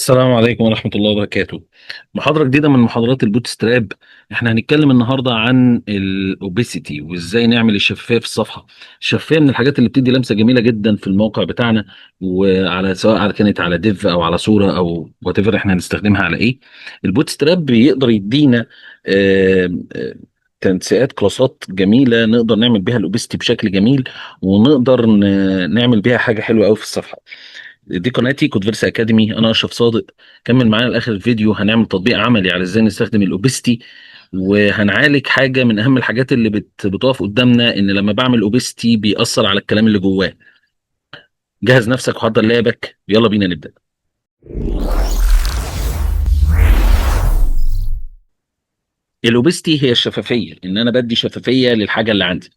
السلام عليكم ورحمة الله وبركاته. محاضرة جديدة من محاضرات ال Bootstrap. احنا هنتكلم النهاردة عن ال opacity وازاي نعمل الشفافية في الصفحة. الشفافية من الحاجات اللي بتدي لمسة جميلة جدا في الموقع بتاعنا، وعلى سواء على كانت على div او على صورة او whatever احنا هنستخدمها على ايه. ال Bootstrap بيقدر يدينا تنسيقات كلاسات جميلة نقدر نعمل بيها ال opacity بشكل جميل، ونقدر نعمل بيها حاجة حلوة قوي في الصفحة. دي قناتي كودفيرس اكاديمي، انا اشرف صادق. كمل معانا لاخر الفيديو، هنعمل تطبيق عملي على ازاي نستخدم ال opacity، وهنعالج حاجة من اهم الحاجات اللي بتقف قدامنا، ان لما بعمل opacity بيأثر على الكلام اللي جواه. جهز نفسك وحضر لابك، يلا بينا نبدأ. ال opacity هي الشفافية، ان انا بدي شفافية للحاجة اللي عندي.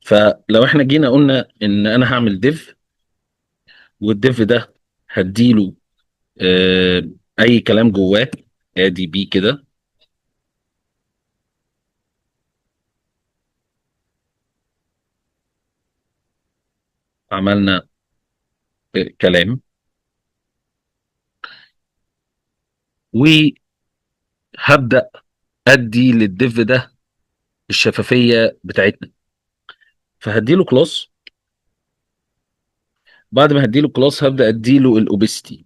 فلو احنا جينا قلنا ان انا هعمل div، وال div ده هديله اي كلام جواه، ادي p كده، عملنا كلام، وهبدأ ادي لل div ده الشفافية بتاعتنا. فهديله class، بعد ما هديله class هبدأ اديله ال opacity.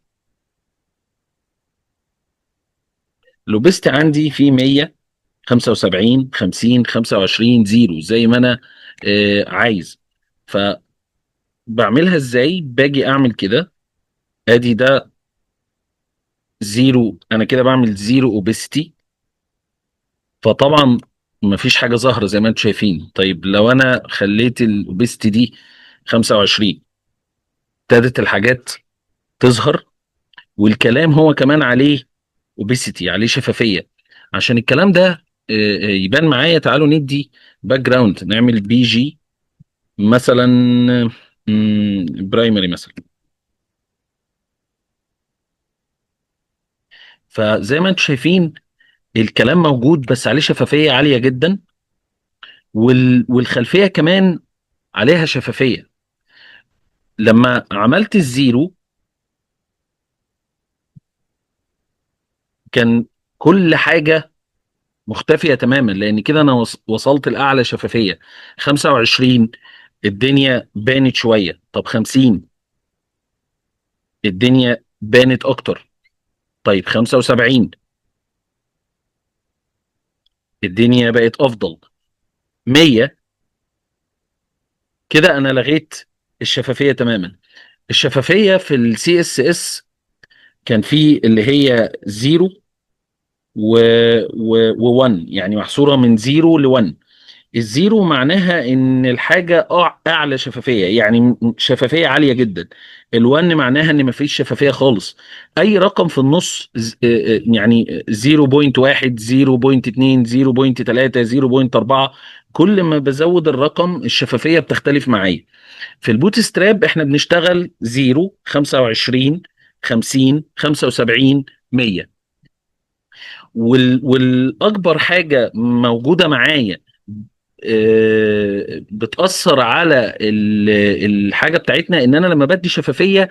ال opacity عندي في 100، 75، 50، 25، 0 زي ما انا عايز. فبعملها ازاي؟ باجي اعمل كده، ادي ده 0، انا كده بعمل 0 opacity، فطبعا مفيش حاجة ظاهرة زي ما انتم شايفين. طيب لو انا خليت ال opacity دي 25، ابتدت الحاجات تظهر، والكلام هو كمان عليه opacity، عليه شفافية. عشان الكلام ده يبان معايا، تعالوا ندي background، نعمل bg مثلا، primary مثلا. فزي ما انتم شايفين الكلام موجود بس عليه شفافية عالية جدا، والخلفية كمان عليها شفافية. لما عملت ال zero كان كل حاجة مختفية تماما، لأن كده أنا وصلت لأعلى شفافية. 25 الدنيا بانت شوية، طب 50 الدنيا بانت أكتر، طيب 75 الدنيا بقت أفضل، 100 كده أنا لغيت الشفافية تماما. الشفافية في ال CSS كان في اللي هي 0 و 1، يعني محصورة من 0 ل 1. ال zero معناها إن الحاجة أعلى شفافية، يعني شفافية عالية جدا. ال1 معناها إن مفيش شفافية خالص. أي رقم في النص يعني 0.1، 0.2، 0.3، 0.4، كل ما بزود الرقم الشفافية بتختلف معايا. في ال Bootstrap احنا بنشتغل 0، 25، 50، 75، 100. والأكبر حاجة موجودة معايا، بتأثر على الحاجة بتاعتنا، إن أنا لما بدي شفافية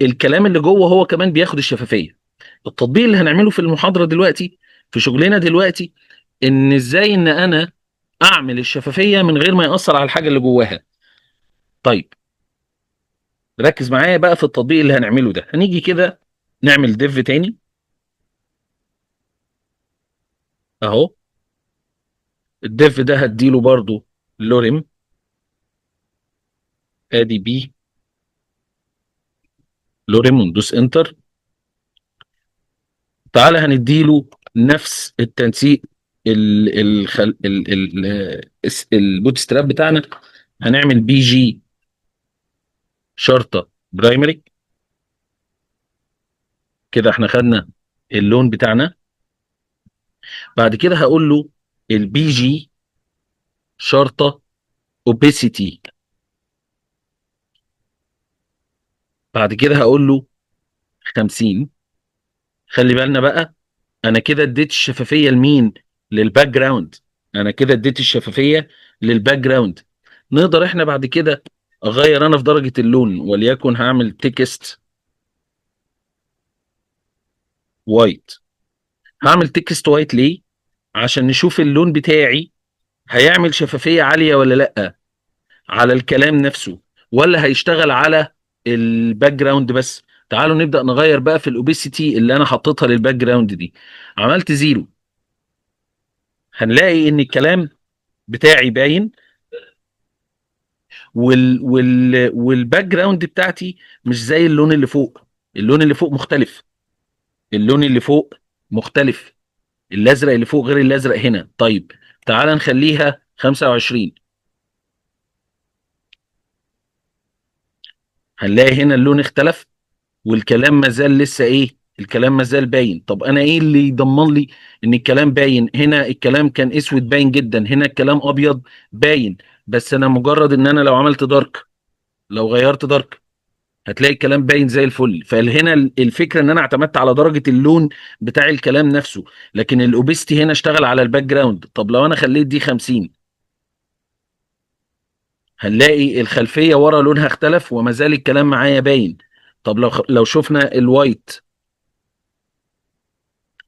الكلام اللي جوه هو كمان بياخد الشفافية. التطبيق اللي هنعمله في المحاضرة دلوقتي في شغلنا دلوقتي، إن إزاي إن أنا أعمل الشفافية من غير ما يأثر على الحاجة اللي جواها. طيب ركز معايا بقى في التطبيق اللي هنعمله ده. هنيجي كده نعمل div تاني اهو. ال div ده هديله برضو lorem، ادي p lorem، وندوس enter. تعالى هنديله نفس التنسيق ال Bootstrap بتاعنا. هنعمل bg شرطة primary كده، احنا خدنا اللون بتاعنا. بعد كده هقول له ال bg شرطة opacity. بعد كده هقول له 50. خلي بالنا بقى، انا كده اديت الشفافية لمين؟ لل background. انا كده اديت الشفافية لل background. نقدر احنا بعد كده اغير انا في درجة اللون، وليكن هعمل text white. هعمل text white ليه؟ عشان نشوف اللون بتاعي هيعمل شفافية عالية ولا لأ على الكلام نفسه، ولا هيشتغل على ال background بس. تعالوا نبدأ نغير بقى في ال opacity اللي انا حطيتها لل background دي. عملت zero، هنلاقي ان الكلام بتاعي باين، وال background بتاعتي مش زي اللون اللي فوق. اللون اللي فوق مختلف، اللون اللي فوق مختلف، الازرق اللي فوق غير الازرق هنا. طيب تعال نخليها 25، هنلاقي هنا اللون اختلف والكلام ما زال لسه ايه، الكلام ما زال باين. طب انا ايه اللي يضمن لي ان الكلام باين؟ هنا الكلام كان اسود باين جدا، هنا الكلام ابيض باين، بس انا مجرد ان انا لو عملت dark، لو غيرت dark هتلاقي الكلام باين زي الفل. فهنا الفكرة ان انا اعتمدت على درجه اللون بتاع الكلام نفسه، لكن ال opacity هنا اشتغل على ال background. طب لو انا خليت دي 50 هنلاقي الخلفية ورا لونها اختلف وما زال الكلام معايا باين. طب لو شفنا ال white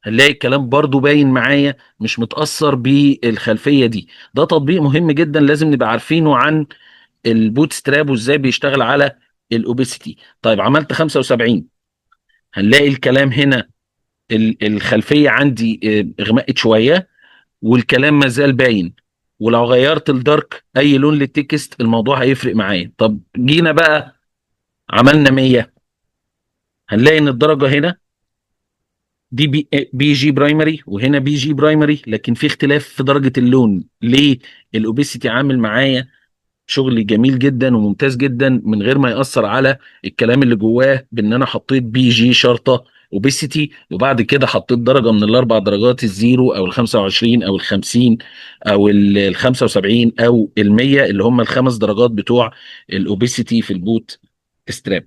هنلاقي الكلام برضو باين معايا، مش متأثر بالخلفية دي. ده تطبيق مهم جدا لازم نبقى عارفينه عن ال Bootstrap وازاي بيشتغل على ال opacity. طيب عملت 75، هنلاقي الكلام هنا الخلفية عندي اغمقت شوية والكلام ما زال باين. ولو غيرت ال dark اي لون لل text الموضوع هيفرق معايا. طب جينا بقى عملنا 100، هنلاقي ان الدرجة هنا دي BG primary وهنا BG primary، لكن في اختلاف في درجة اللون. ليه؟ ال opacity عامل معايا شغل جميل جدا وممتاز جدا من غير ما يأثر على الكلام اللي جواه، بان انا حطيت BG شرطة opacity وبعد كده حطيت درجة من الاربع درجات، ال zero او ال 25 او ال 50 او ال 75 او ال 100، اللي هم الخمس درجات بتوع ال opacity في ال Bootstrap.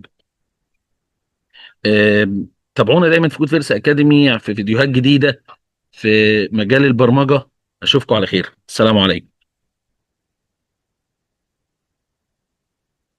تابعونا دايما في Codeverse Academy في فيديوهات جديدة في مجال البرمجة. اشوفكم على خير، السلام عليكم.